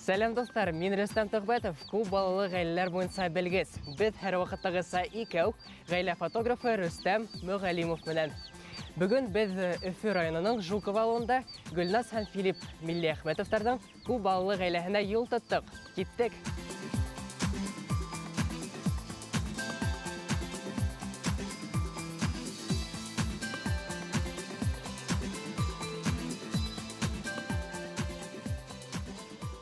Сәләм, дуҫтар! Мин Рөстәм Төхбәтов, күп балалы ғаиләләр буйынса белгес. Беҙ һәр ваҡыттағыса икәү, ғаилә фотографы Рөстәм Мөғәлимов менән. Бөгөн беҙ Өфө районының Жуково ауылында Гөлназ һәм Филипп Миллиәхмәтовтарҙың күп балалы ғаиләһенә юл тоттоҡ. Киттек!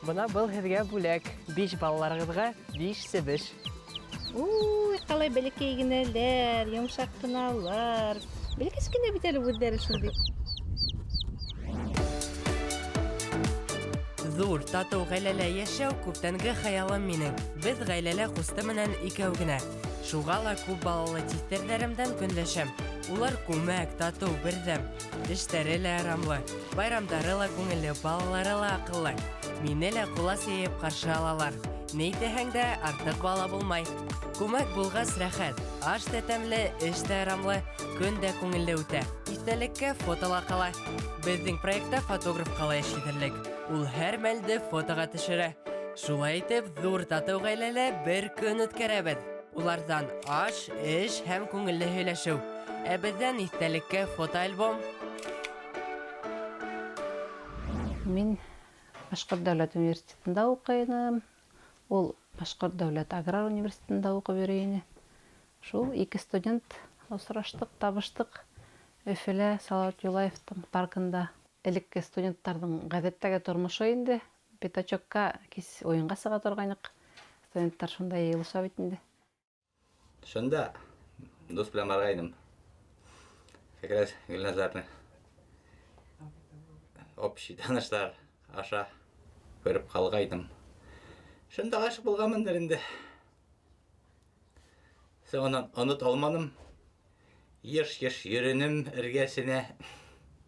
Бына был һеҙгә бүләк. 5 балаларығыҙға 5 себеш. Уй, ҡалай бәләкәй генәләр, йомшаҡ ҡыналар. Бәләкәс кенә бит әле үҙҙәре шундый. Ҙур, татыу ғаиләлә йәшәү күптәнге хыялым минең. Беҙ ғаиләлә ҡусты менән икәү генә. Шуға ла күп балалы тиҫтерҙәремдән көнләшәм. Улар күмәк, татыу, берҙәм. Эштәре лә ырымлы, байрамдары ла күңелле, балалары ла аҡыллы. Мине лә ҡулас йәйеп ҡаршы алалар. Ни әйтәһең дә, артыҡ бала булмай. Күмәк булғас рәхәт. Аш та тәмле, эш тә ырымлы, көн дә күңелле үтә. Иҫтәлеккә фото ла ҡала. Беҙҙең проектта фотограф ҡала эш итерлек. Ул һәр мәлде фотоға төшөрә. Шулай итеп, ҙур татыу ғаиләлә бер көн үткәрәбеҙ. Уларҙан аш, эш һәм күңелле һөйләшеү. Ә беҙҙән иҫтәлеккә фотоальбом. Мин Башҡорт дәүләт университетында уҡый инем. Ул Башҡорт дәүләт аграр университетында уҡып йөрөй ине. Шул ике студент осраштыҡ, табыштыҡ. Өфөлә Салауат Юлаевтың паркында. Элекке студенттарҙың ғәҙәттәге тормошо инде. Пятачокка кис уйынға сыға торғайныҡ. Студенттар шунда йыйылыша бит инде. Шунда дуҫ менән барғайным. Как раз Гөлназарны общий таныштар аша күреп ҡалғайным. Шунда ғашиҡ булғанмындыр инде. Соңынан онота алманым. Йыш-йыш йөрөнөм эргәсенә.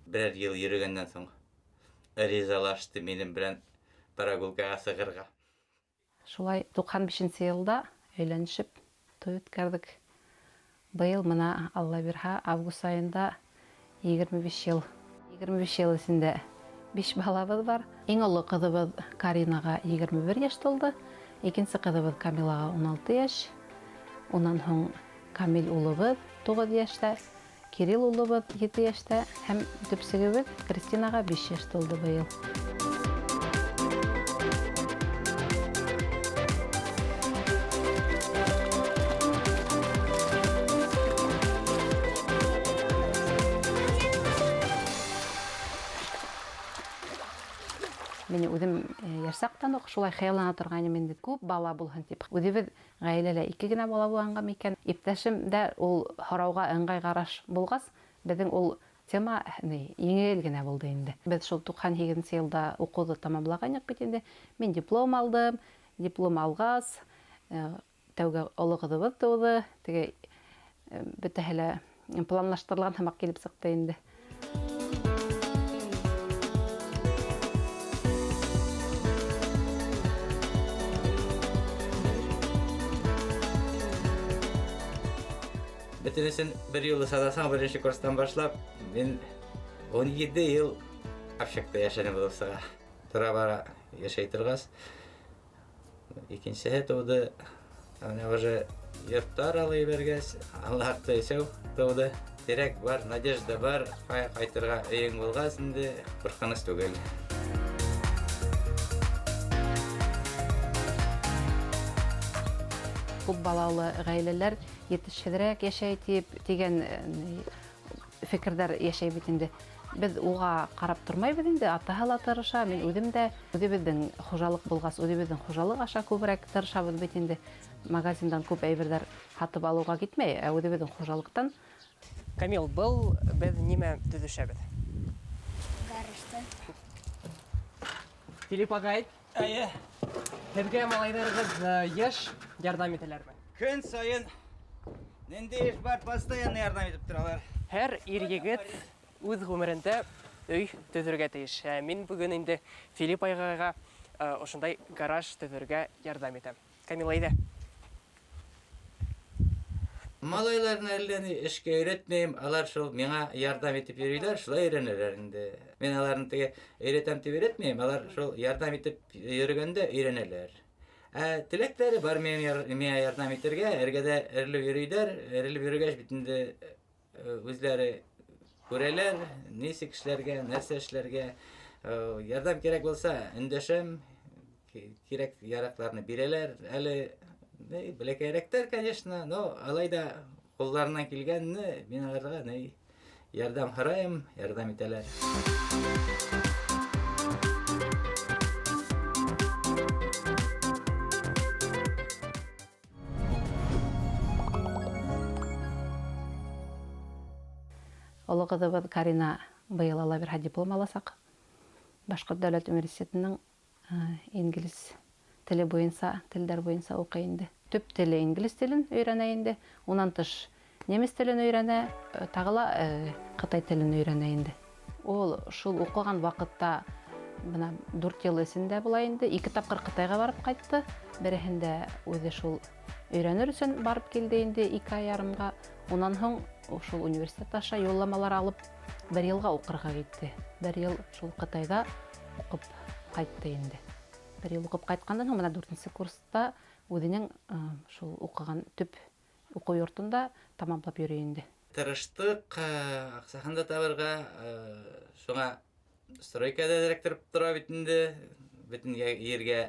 Берәр йыл йөрөгәндән һуң ризалашты минең белән прогулкаға сығырға. Шулай 95 йылда өйләнешеп туй үткәрҙек. Быйыл бына Алла бирһә, август айында 25 йыл. 25 йыл эсендә 5 балабыҙ бар. Иң оло ҡыҙыбыҙ Каринаға 21 йәш тулды. Икенсе ҡыҙыбыҙ Камилаға 16 йәш. Унан һуң Камил улыбыҙ 9 йәштә, Кирилл улыбыҙ 7 йәштә һәм төпсөгөбөҙ Кристинаға 5 йәш тулды быйыл. Мин үҙем йәш саҡтан уҡ шулай хыяллана торғайным инде, күп бала булһын тип. Үҙебеҙ ғаиләлә 2 генә бала булғанға микән? Иптәшем дә ул һорауға ыңғай ҡараш булғас, беҙҙең ул тема еңел генә булды инде. Беҙ шул 98 йылда уҡыуҙы тамамлағайныҡ бит инде. Мин диплом алдым. Диплом алғас, тәүге оло ҡыҙыбыҙ тыуҙы. Теге бөтәһе лә планлаштырылған һымаҡ килеп сыҡты инде. Бөтөнөсөн бер юлы санасаң, беренсе курстан башлап, мин 17 йыл общакта йәшәнем булып сыға. Тора-бара йәшәй торғас, икенсеһе тыуҙы. Ана уже йорттар алып ебәргәс, аларҙы өсәү тыуҙы. Тирәк бар, надежда бар, ҡая ҡайтырға өйөң булғас инде ҡурҡыныс түгел. Күп балалы ғаиләләр етешһеҙерәк йәшәй тип тигән фекерҙәр йәшәй бит инде. Беҙ уға ҡарап тормайбыҙ инде, атаһы ла тырыша, мин үҙем дә, үҙебеҙҙең хужалыҡ булғас, үҙебеҙҙең хужалыҡ аша күберәк тырышабыҙ бит инде. Магазиндан күп әйберҙәр һатып алыуға китмәй, ә үҙебеҙҙең хужалыҡтан. Камил, был беҙ нимә төҙөшәбеҙ? Гаражда. Филипп ағай. Әйе. Һеҙгә малайҙарығыҙ йыш ярҙам итәләрме? Көн сайын ниндәй эш бар, постоянно ярҙам итеп торалар. Һәр ир егет үҙ ғүмерендә өй төҙөргә тейеш. Мин бөгөн инде Филипп ағайға ошондай гараж төҙөргә ярҙам итәм. Камила, әйҙә. Малайларны әллә ни эшкә өйрәтмәйем, алар шул миңа ярҙам итеп йөрөйләр, шулай өйрәнәләр инде. Мин аларны теге өйрәтәм дип өйрәтмәйем, алар шул ярдәм итеп йөргәндә өйрәнәләр. Ә теләкләре бар миңа ярдәм итәргә, эргәдә эрелеп йөриләр, эрелеп йөргәч бит инде үзләре күрәләр, ничек эшләргә, нәрсә эшләргә. Ярдәм кирәк булса, эндәшәм, кирәк яракларны бирәләр. Әле бәләкәйрәктәр, конечно, но алай да кулларыннан килгәнне мин аларга ярдәм һорайым, ярдәм итәләр. Оло ҡыҙыбыҙ Карина быйыл Алла бирһә диплом аласаҡ. Башҡорт дәүләт университетының инглиз теле буйынса, телдәр буйынса уҡый инде. Төп теле инглиз телен өйрәнә инде. Унан тыш немец телен өйрәнә, тағы ла ҡытай телен өйрәнә инде. Ул шул уҡыған ваҡытта бына 4 йыл эсендә була инде. 2 тапҡыр Ҡытайға барып ҡайтты. Береһендә үҙе шул өйрәнер өсөн барып килде инде 2 ай ярымға. Унан һуң шул университет аша юлламалар алып 1 йылға уҡырға китте. 1 йыл шул Ҡытайҙа уҡып ҡайтты инде. 1 йыл уҡып ҡайтҡандан һуң бына 4-нсе курста үҙенең шул уҡыған төп уҡыу йортонда тамамлап йөрөй инде. Тырыштыҡ, аҡсаһын да табырға, шуңа стройкада эләктереп тора бит инде. Бөтөн ергә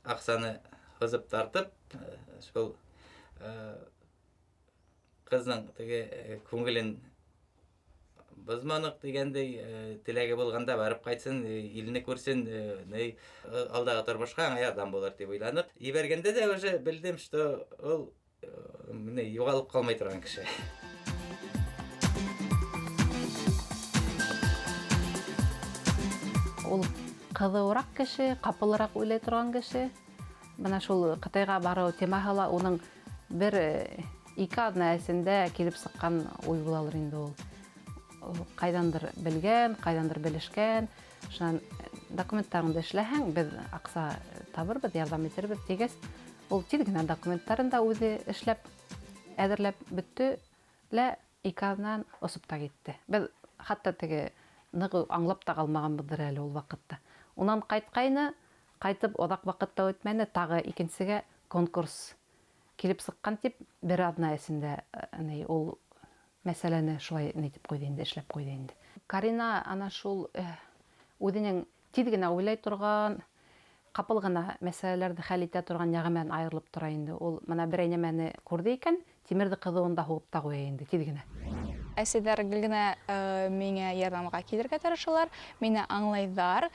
аҡсаны һуҙып тартып, шул ҡыҙҙың теге күңелен боҙманыҡ тигәндәй, теләге булғанда барып ҡайтсын, илне күрсен, алдағы тормошҡа аңа ярҙам булыр тип уйланыҡ. Ебәргәндә дә уже белдем, что ул юғалып ҡалмай торған кеше. Ул ҡыҙыуыраҡ кеше, ҡапылыраҡ уйлай торған кеше. Бына шул Ҡытайға барыу темаһы ла уның бер 2 аҙна эсендә килеп сыҡҡан уй булалыр инде ул. Ҡайҙандыр белгән, ҡайҙандыр белешкән. Шунан документтарыңды эшләһәң, беҙ аҡса табырбыҙ, ярҙам итербеҙ тигәс, ул тиҙ генә документтарын да үҙе эшләп, әҙерләп бөттө лә 2 аҙнанан осоп та китте. Беҙ хатта теге ныҡ аңлап та ҡалмағанбыҙҙыр әле ул ваҡытта. Унан ҡайтҡайны, ҡайтып оҙаҡ ваҡыт та үтмәне, тағы икенсегә конкурс килеп сыҡҡан тип бер аҙна эсендә ул мәсьәләне шулай нитеп ҡуйҙы инде, эшләп ҡуйҙы инде. Карина ана шул үҙенең тиҙ генә уйлай торған, ҡапыл ғына мәсьәләләрҙе хәл итә торған яғы менән айырылып тора инде. Ул бына берәй нәмәне күрҙе икән, тимерҙе ҡыҙыуында һуғып та ҡуя инде тиҙ генә. Әсәйҙәр гел генә миңә ярҙамға килергә тырышалар, мине аңлайҙар.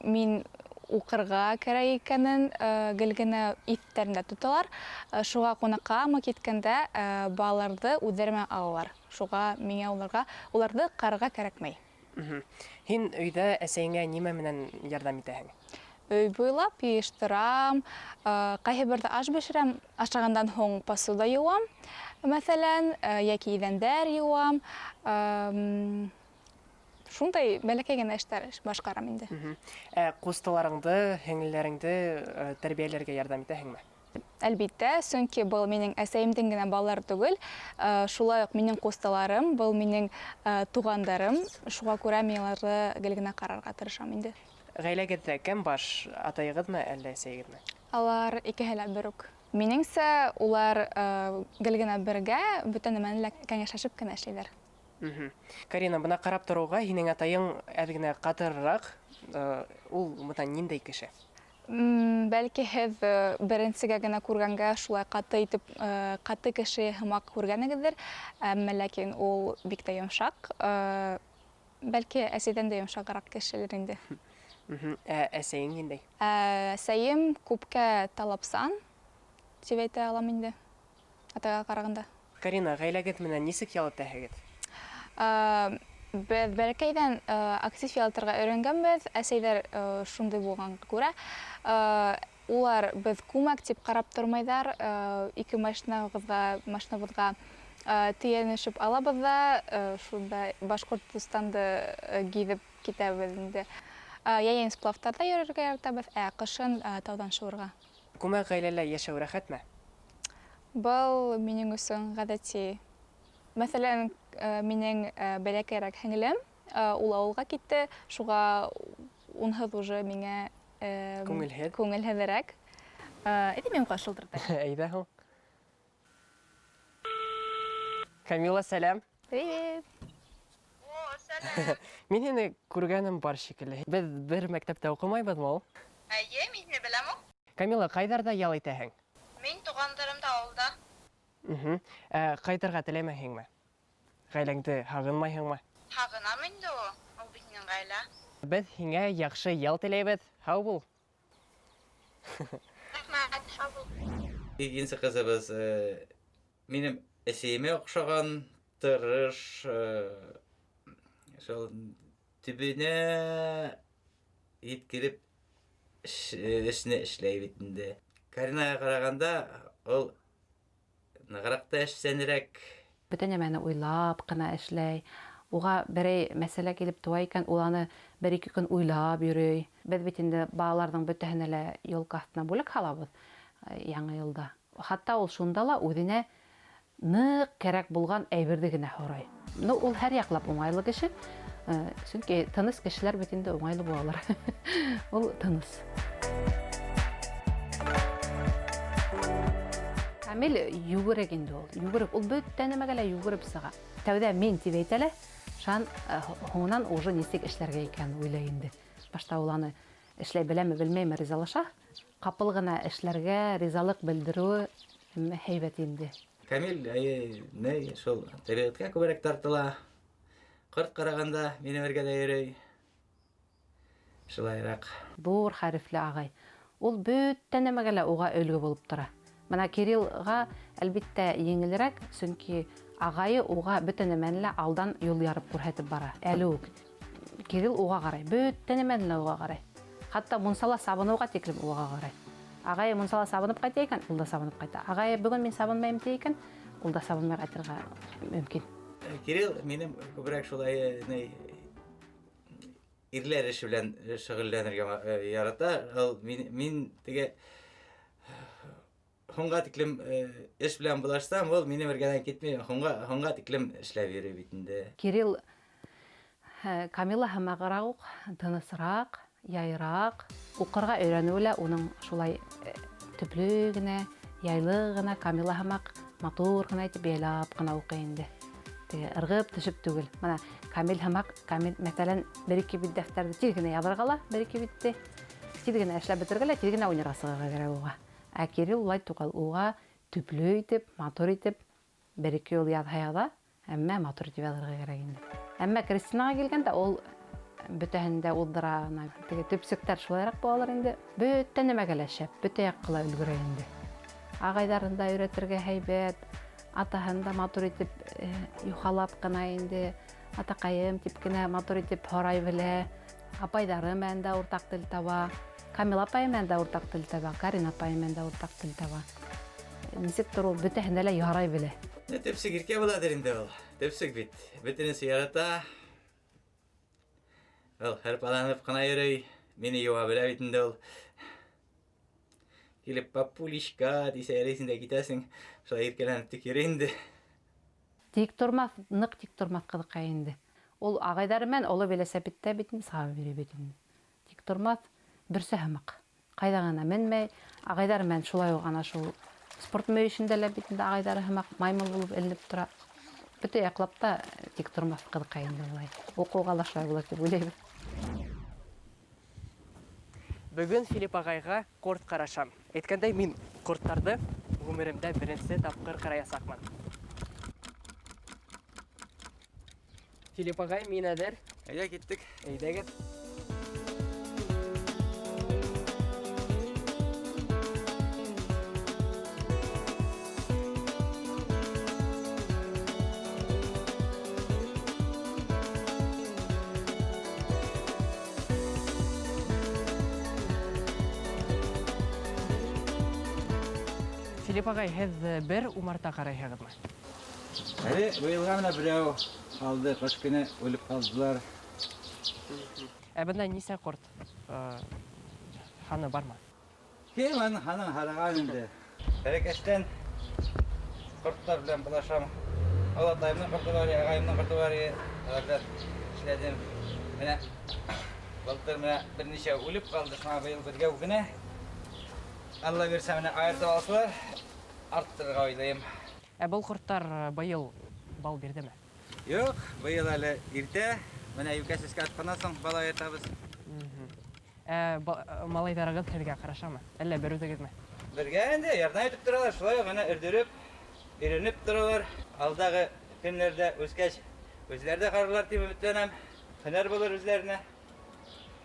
Мин уҡырға кәрәк икәнен гел генә иҫтәрендә тоталар. Шуға ҡунаҡҡа киткәндә балаларҙы үҙҙәре менән алалар. Шуға миңә уларҙы ҡарарға кәрәкмәй. Һин өйҙә әсәйеңә нимә менән ярҙам итәһең? Өй буйлап йыйыштырам, ҡайһы берҙә аш бешерәм, ашағандан һуң посуда йыуам, мәҫәлән, йәки иҙәндәр йыуам. Шундай бәләкәй генә эштәр башҡарам инде. Ә ҡустыларыңды, һеңлеләреңде тәрбиәләргә ярҙам итәһеңме? Әлбиттә, сөнки был минең әсәйемдең генә балалары түгел, шулай уҡ минең ҡустыларым, был минең туғандарым, шуға күрә мин уларҙы гел генә ҡарарға тырышам инде. Ғаиләгеҙҙә кем баш, атайығыҙмы әллә әсәйегеҙме? Алар икеһе лә бер үк. Минеңсә, улар гел генә бергә, бөтә нәмәне лә кәңәшләшеп кенә эшләйҙәр. Карина, бына ҡарап тороуға һинең атайың әҙ генә ҡатырыраҡ, ул бына ниндәй кеше? Бәлки һеҙ беренсегә генә күргәнгә шулай ҡаты итеп, ҡаты кеше һымаҡ күргәнегеҙҙер, әммә ләкин ул бик тә йомшаҡ. Бәлки әсәйҙән дә йомшағыраҡ кешелер инде. Ә әсәйең ниндәй? Әсәйем күпкә талапсан тип әйтә алам инде, атайға ҡарағанда. Карина, ғаиләгеҙ менән нисек ял итәһегеҙ? Беҙ бәләкәйҙән актив ял итергә өйрәнгәнбеҙ. Әсәйҙәр шундай булғанға күрә, улар беҙ күмәк тип ҡарап тормайҙар, ике машинабыҙға тейәнешеп алабыҙ ҙа, шунда Башҡортостанды гиҙеп китәбеҙ инде. Йәйен сплавтарҙа йөрөргә яратабыҙ, ә ҡышын тауҙан шыуырға. Күмәк ғаиләлә йәшәү рәхәтме? Был минең өсөн ғәҙәти. Мәҫәлән, минең бәләкәйерәк һеңлем Ул ауылға китте, шуға унһыҙ уже миңә Күңелһеҙ. Күңелһеҙерәк. Әйҙә мин уға шылтыратайым. Әйҙә һуң. Камила, сәләм. Привет. О, сәләм. Мин һине күргәнем бар шикелле. Беҙ бер мәктәптә уҡымайбыҙмы ул? Әйе, мин һине беләм ул. Камила, ҡайҙарҙа ял итәһең? Мин туғандарымда ауылда. Ҡайтырға теләмәйһеңме? Ғаиләңде һағынмайһыңмы? Һағынам инде ул. Ул бит минең ғаилә. Беҙ һиңә яҡшы ял теләйбеҙ. Һау бул. Рәхмәт, һау бул. Икенсе ҡыҙыбыҙ, минең әсәйемә оҡшаған, тырыш, шул төбөнә еткереп эшне эшләй бит инде. Каринаға ҡарағанда ул нығыраҡ та эшсәнерәк. Бөтә нәмәне уйлап ҡына эшләй. Уға берәй мәсьәлә килеп тыуа икән, ул аны бер-ике көн уйлап йөрөй. Беҙ бит инде балаларҙың бөтәһенә лә елка аҫтына бүләк һалабыҙ яңы йылда. Хатта ул шунда ла үҙенә ныҡ кәрәк булған әйберҙе генә һорай. Ул һәр яҡлап уңайлы кеше. Сөнки тыныс кешеләр бит инде уңайлы булалар. Ул тыныс. Камил йүгерек инде ул. Йүгерек. Ул бөтә нәмәгә лә йүгереп сыға. Тәүҙә мин тип әйтә лә, шан һуңынан уже нисек эшләргә икәнен уйлай инде. Башта ул аны эшләй беләме, белмәйме ризалаша. Ҡапыл ғына эшләргә ризалыҡ белдереүе һәйбәт инде. Камил, әйе, ни, шул тәбиғәткә күберәк тартыла. Ҡорт ҡарағанда минең эргәлә йөрөй. Шулайыраҡ. Ҙур хәрефле ағай. Ул бөтә нәмәгә лә уға өлгө булып тора. Бына Кириллға, әлбиттә, еңелерәк, сөнки ағайы уға бөтә нәмәне лә алдан юл ярып күрһәтеп бара. Әле үк. Кирилл уға ҡарай, бөтә нәмәне лә уға ҡарай. Хатта мунсала сабыныуға тиклем уға ҡарай. Ағайы мунсала сабынып ҡайта икән, ул да сабынып ҡайта. Ағайы бөгөн мин сабынмайым ти икән, ул да сабынмай ҡайтырға мөмкин. Кирилл минең күберәк шулай, ни, ирләр эше белән шөгыльләнергә ярата. Ул мин теге һуңға тиклем эш белән булашсам, ул минең эргәдән китмәй, һуңға тиклем эшләп йөрөй бит инде. Кирилл, Камила һымағыраҡ уҡ, тынысыраҡ, яйыраҡ. Уҡырға өйрәнеүе лә уның шулай төплө генә, яйлы ғына, Камила һымаҡ матур ғына итеп яйлап ҡына уҡый инде. Теге ырғып төшөп түгел. Бына Камил һымаҡ, Камил, мәҫәлән, бер-ике бит дәфтәрҙе тиҙ генә яҙырға ла, бер-ике битте тиҙ генә эшләп бөтөргә лә, тиҙ генә уйнарға сығырға кәрәк уға. Ә Кирилл улай түгел, уға төплө итеп, матур итеп, бер-ике юл яҙһа яҙа, әммә матур итеп яҙырға кәрәк инде. Әммә Кристинаға килгәндә, ул бөтәһен дә уҙҙыра, ана, теге төпсөктәр шулайыраҡ булалар инде. Бөтә нәмәгә лә шәп, бөтә яҡҡа ла өлгөрә инде. Ағайҙарын да өйрәтергә һәйбәт, атаһын да матур итеп юхалап ҡына инде, атаҡайым тип кенә матур итеп һорай белә. Апайҙары менән дә уртаҡ тел таба, Камила апайы менән дә уртаҡ тел таба, Карина апайы менән дә уртаҡ тел таба. Нисек тор ул бөтәһендә лә ярай белә. Ни, төпсөк иркә буладыр инде ул. Төпсөк бит. Бөтөнөсө ярата. Ул һырпаланып ҡына йөрөй. Мине юа белә бит инде ул. Килеп папулишка тисә йөрөйсең дә китәсең. Шулай иркәләнеп тик йөрөй инде. Тик тормаҫ, ныҡ тик тормаҫ ҡыҙыҡай инде. Ул ағайҙары менән оло велосипедта бит инде, сабып йөрөй бит инде. Тик тормаҫ, бөрсә һымаҡ. Ҡайҙа ғына менмәй, ағайҙары менән шулай уҡ ана шул спорт мөйөшөндә лә бит инде ағайҙары һымаҡ маймыл булып эленеп тора. Бөтә яҡлап та тик тормаҫ ҡыҙыҡай инде улай. Уҡыуға ла шулай була тип уйлайбыҙ. Бөгөн Филипп ағайға ҡорт ҡарашам. Әйткәндәй, мин ҡорттарҙы ғүмеремдә беренсе тапҡыр ҡараясаҡмын. Филипп ағай, мин әҙер. Әйҙә, киттек. Әйҙәгеҙ. Филипп ағай, һеҙ бер умарта ҡарайһығыҙмы? Әле быйылға менә берәү ҡалды, ҡыш көнө үлеп ҡалдылар. Ә бында нисә ҡорт һаны бармы? Кем аның һанын һараған инде. Бәләкәстән ҡорттар белән булашам. Олатайымдың ҡорто бар, ағайымдың ҡорто бар, улар белән Эшләдем. Менә былтыр менә берничә үлеп калды, шуңа быел бергә генә. Алла бирсә, менә аертып алсалар, арттырырга уйлыйм. Ә был ҡорттар быйыл бал бирҙеме? Юк, быйыл әле иртә. Менә юкә сәскә атканнан соң бал аертабыз. Ә малайҙарығыҙ һеҙгә ҡарашамы? Әллә бер үҙегеҙме? Бергә инде ярҙам итеп торалар, шулай уҡ менә өрҙөрөп, өйрәнеп торалар. Алдағы көннәрҙә үҫкәс, үҙләре дә ҡарарлар тип өмөтләнәм. Һөнәр булыр үҙләренә.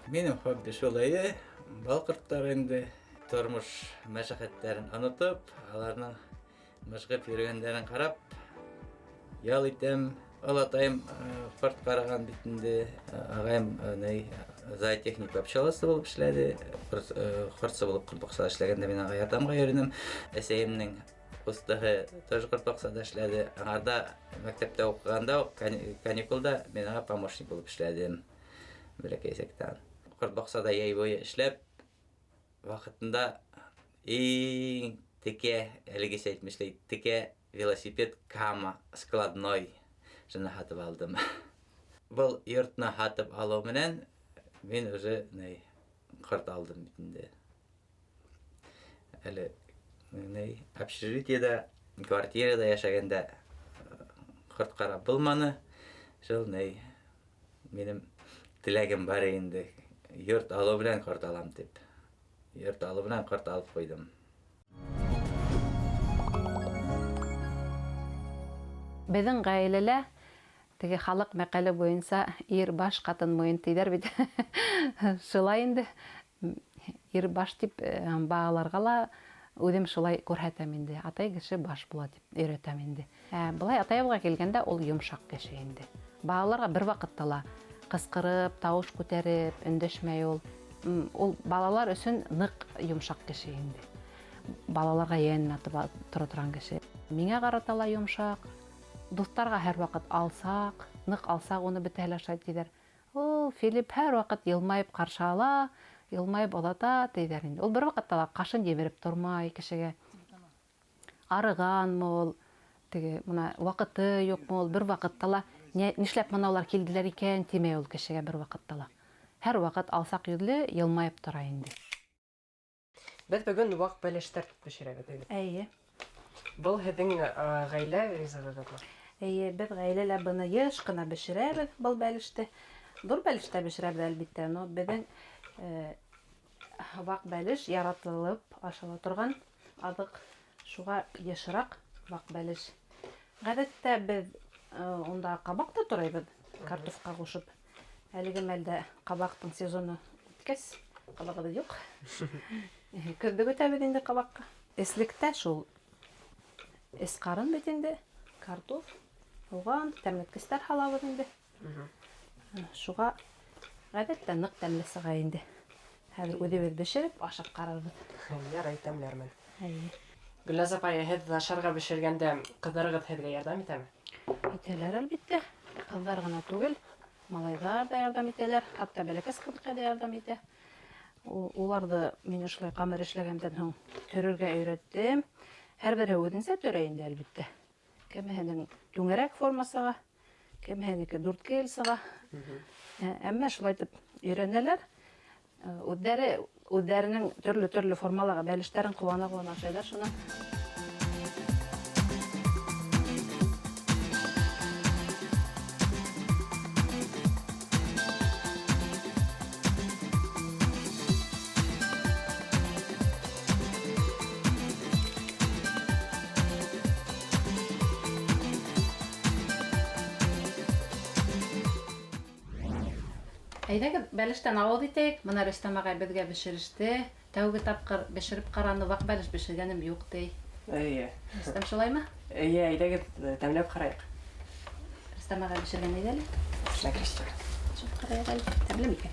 Минең хобби шул ине, бал ҡорттары инде. Тормош мәшәҡәттәрен онотоп, аларның мыжғып йөрөгәндәрен ҡарап, ял итәм. Олатайым ҡорт ҡараған бит инде. Ағайым зоотехник пчеловодство булып эшләде. Ҡортсо булып ҡорт баҡсала эшләгәндә мин ағай ярҙамға йөрөнөм. Әсәйемдең ҡустыһы тоже ҡорт баҡсала эшләде. Аңарҙа мәктәптә уҡығанда уҡ каникулда мин аңа помощник булып эшләдем. Бәләкәй сәктән. Ҡорт баҡсала йәй буйы эшләп, ваҡытында иң текә, әлегесә әйтмешләй, текә велосипед Кама складной шуны һатып алдым. Был йортны һатып алыу менән мин уже ҡорт алдым бит инде. Әле общежитиеда, квартирада йәшәгәндә ҡорт ҡарап булманы. Шул минең теләгем бар инде. Йорт алыу менән ҡорт алам тип. Йорт алыу менән ҡорт алып ҡуйҙым. Беҙҙең ғаиләлә теге халыҡ мәҡәле буйынса ир баш, ҡатын муйын тиҙәр бит. Шулай инде. Ир баш тип балаларға ла үҙем шулай күрһәтәм инде. Атай кеше баш була тип өйрәтәм инде. Былай атайыбыҙға килгәндә ул йомшаҡ кеше инде. Балаларға бер ваҡытта ла ҡысҡырып, тауыш күтәреп, өндәшмәй ул. Ул балалар өсөн ныҡ йомшаҡ кеше инде. Балаларға йәнен атып тора торған кеше. Миңә ҡарата ла йомшаҡ. Дуҫтарға һәр ваҡыт алсаҡ, ныҡ алсаҡ уны бөтәһе лә ашай тиҙәр. Ул Филипп һәр ваҡыт йылмайып ҡаршы ала, йылмайып оҙата тиҙәр инде. Ул бер ваҡытта ла ҡашын емереп тормай кешегә. Арығанмы ул, теге бына ваҡыты юҡмы ул, бер ваҡытта ла нишләп бына улар килделәр икән тимәй ул кешегә бер ваҡытта ла. Һәр ваҡыт алсаҡ йөҙлө йылмайып тора инде. Беҙ бөгөн ваҡ бәлештәр бешерәбеҙ, әйе? Эйе. Был һеҙҙең ғаилә ризығығыҙмы? Эйе, беҙ ғаиләлә быны йыш ҡына бешерәбеҙ, был бәлеште. Ҙур бәлештә бешерәбеҙ, әлбиттә, но беҙҙең ваҡ бәлеш яратылып ашала торған аҙыҡ, шуға йышыраҡ ваҡ бәлеш. Ғәҙәттә беҙ унда ҡабаҡ та турайбыҙ, картофҡа ҡушып. Әлеге мәлдә ҡабаҡтың сезоны үткәс, ҡабағыбыҙ юҡ. Көҙҙө көтәбеҙ инде ҡабаҡҡа. Эслектә шул эс ҡарын бит инде, картоф, һуған, тәмләткестәр һалабыҙ инде. Шуға ғәҙәттә ныҡ тәмле сыға инде. Хәҙер үҙебеҙ бешереп ашап ҡарарбыҙ. Ярай, тәмләрмен. Эйе. Гөлназ апай, һеҙ ашарға бешергәндә ҡыҙҙарығыҙ һеҙгә ярҙам итәме? Итәләр, әлбиттә. Ҡыҙҙар ғына түгел, малайҙар ҙа ярҙам итәләр, хатта бәләкәс ҡыҙыҡай ҙа ярҙам итә. Уларҙы мин ошолай ҡамыр эшләгәндән һуң төрөргә өйрәттем. Һәр береһе үҙенсә төрә инде, әлбиттә. Кемеһенең түңәрәк форма сыға, кемеһенеке дүрткел сыға. Әммә шулай итеп өйрәнәләр. Үҙҙәренең төрлө-төрлө формалағы бәлештәрен ҡыуана-ҡыуана ашайҙар шунан. Әйҙәгеҙ, бәлештән ауыҙ итәйек. Бына Рөстәм ағай беҙгә бешереште. Тәүге тапҡыр бешереп ҡараны, ваҡ бәлеш бешергәнем юҡ, ти. Эйе. Рөстәм, шулаймы? Эйе, әйҙәгеҙ, тәмләп ҡарайыҡ. Рөстәм ағай бешергән әйҙә әле. Шәкерште. Шуп ҡарайыҡ әле. Тәмле микән?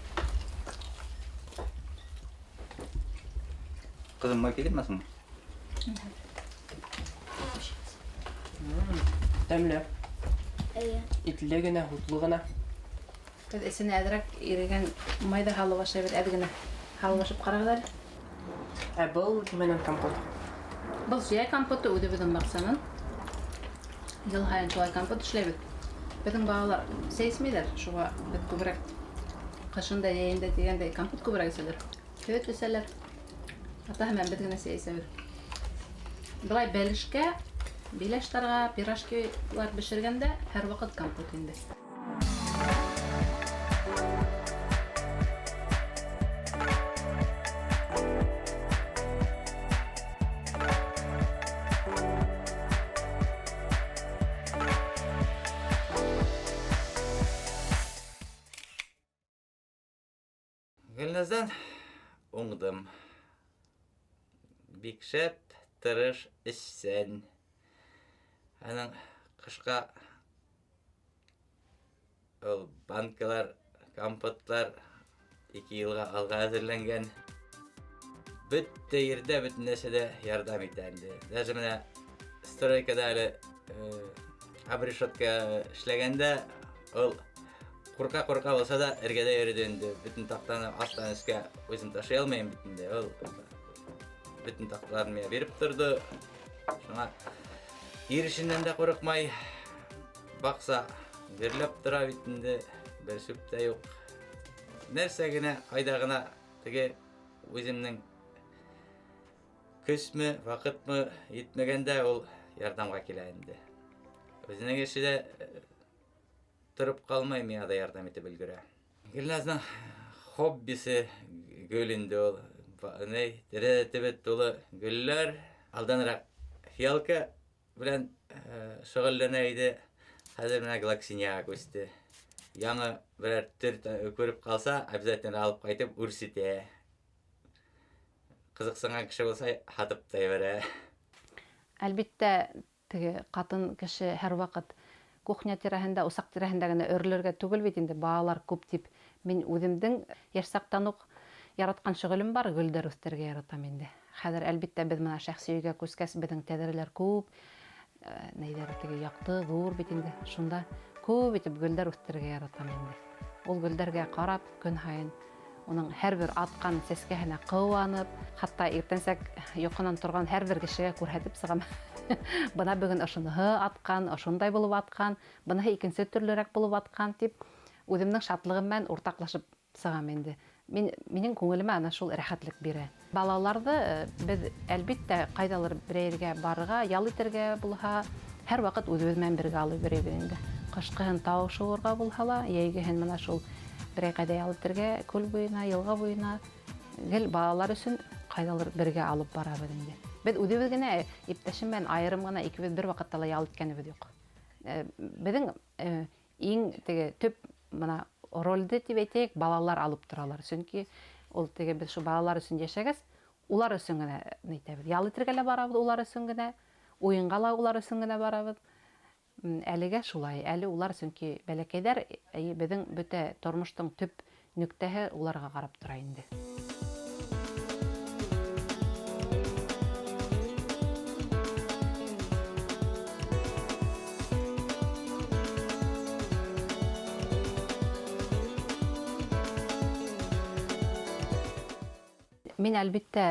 Ҡыҙым, май килерме һуң? Тәмле. Эйе. Итле генә, һутлы ғына. Беҙ эсенә әҙерәк ирегән майҙы һалып ашайбыҙ, әҙ генә һалып ашап ҡарағыҙ әле. Ә был нимәнән компот? Был сөйә компоты үҙебеҙҙең баҡсанан. Йыл һайын шулай компот эшләйбеҙ. Беҙҙең балалар сәй эсмәйҙәр, шуға беҙ күберәк ҡышын да йәйен дә тигәндәй компот күберәк эсәләр. Һөт эсәләр. Атаһы менән беҙ генә сәй эсәбеҙ. Былай бәлешкә, беляштарға, пирожкилар бешергәндә һәр ваҡыт компот инде. Гөлназдан уңдым. Бик шәп, тырыш, эшсән. Аның ҡышҡа ул банкалар, компотлар 2 йылға алға әҙерләнгән. Бөтә ерҙә, бөтә нәрсәдә ярҙам итә инде. Даже менә стройкада әле обрешетка эшләгәндә ул ҡурҡа-ҡурҡа булһа ла эргәлә йөрөйҙө инде. Бөтөн таҡтаны аҫтан өҫкә үҙем ташый алмайым бит инде. Ул бөтөн таҡталарын миңә биреп торҙо. Шуңа ир эшенән дә ҡурҡмай. Баҡса гөрләп тора бит инде, бер сүп тә юҡ. Нәрсә генә, ҡайҙа ғына теге үҙемдең көсмө, ваҡытмы етмәгәндә ул ярҙамға килә инде. Үҙенең эше лә тороп ҡалмай, миңә лә ярҙам итеп өлгөрә. Гөлназның хоббисы гөл инде ул. Тәрәҙә төбө тулы гөлләр. Алданыраҡ фиалка белән шөғөлләнә ине. Хәҙер менә глоксинияға күсте. Яңы берәр төр күреп ҡалса, обязательно алып ҡайтып үрсетә. Ҡыҙыҡсынған кеше булһа, һатып та ебәрә. Әлбиттә, теге ҡатын кеше һәр ваҡыт кухня тирәһендә, усаҡ тирәһендә генә өрөлөргә түгел бит инде, балалар күп тип. Мин үҙемдең йәш саҡтан уҡ яратҡан шөғөлөм бар, гөлдәр үҫтерергә яратам инде. Хәҙер әлбиттә беҙ бына шәхси өйгә күскәс, беҙҙең тәҙрәләр күп, нейҙәр теге яҡты, ҙур бит инде. Шунда күп итеп гөлдәр үҫтерергә яратам инде. Ул гөлдәргә ҡарап көн һайын уның һәр бер атҡан сәскәһенә ҡыуанып, хатта иртәнсәк йоҡонан торған һәр бер кешегә күрһәтеп сығам. Бына бөгөн ошоноһо атҡан, ошондай булып атҡан, быныһы икенсе төрлөрәк булып атҡан тип үҙемдең шатлығым менән уртаҡлашып сығам инде. Минең күңелемә ана шул рәхәтлек бирә. Балаларҙы беҙ әлбиттә ҡайҙалыр берәй ергә барырға, ял итергә булһа, һәр ваҡыт үҙебеҙ менән бергә алып йөрөйбөҙ инде. Ҡышҡыһын тау шыуырға булһа ла, йәйгеһен бына шул берәй ҡайҙа ял итергә, күл буйына, йылға буйына, гел балалар өсөн ҡайҙалыр бергә алып барабыҙ инде. Беҙ үҙебеҙ генә, иптәшем менән айырым ғына икебеҙ бер ваҡытта ла ял иткәнебеҙ юҡ. Беҙҙең иң теге төп бына ролде тип әйтәйек, балалар алып торалар. Сөнки ул теге беҙ шул балалар өсөн йәшәгәс, улар өсөн генә әйтәбеҙ. Ял итергә лә барабыҙ улар өсөн генә, уйынға ла улар өсөн генә барабыҙ. Әлегә шулай, әле улар сөнки бәләкәйҙәр, беҙҙең бөтә тормоштоң төп нөктәһе уларға ҡарап тора инде. Мин әлбиттә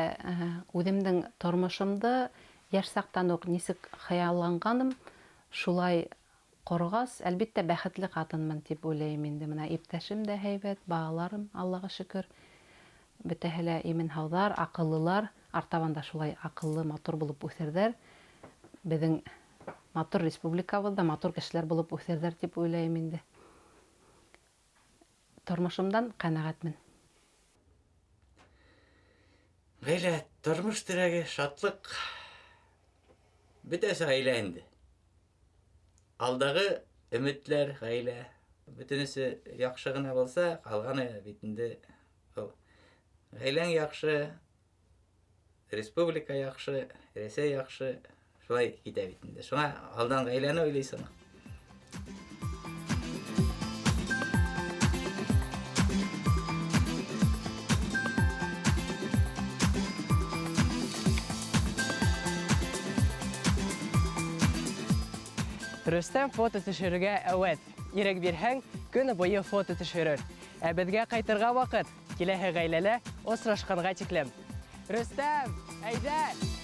үҙемдең тормошомдо йәш саҡтан уҡ нисек хыялланғаным, шулай ҡорғас, әлбиттә бәхетле ҡатынмын тип уйлайым инде. Бына иптәшем дә һәйбәт, балаларым, Аллаға шөкөр, бөтәһе лә имен һауҙар, аҡыллылар, артабан да шулай аҡыллы, матур булып үҫерҙәр. Беҙҙең матур республикабыҙҙа матур кешеләр булып үҫерҙәр тип уйлайым инде. Тормошомдан ҡәнәғәтмен. Ғаилә, тормош терәге, шатлыҡ. Бөтәсе ғаилә инде. Алдағы өмөтләр ғаилә. Бөтөнөсө яҡшы ғына булса, ҡалғаны бит инде ул. Ғаиләң яҡшы, республика яҡшы, Рәсәй яҡшы, шулай китә бит инде. Шуңа алдан ғаиләне уйлайһың. Рөстәм фото төшөрөргә әүәҫ. Ирек бирһәң, көнө буйы фото төшөрөр. Ә беҙгә ҡайтырға ваҡыт. Киләһе ғаиләлә осрашҡанға тиклем. Рөстәм, әйҙә!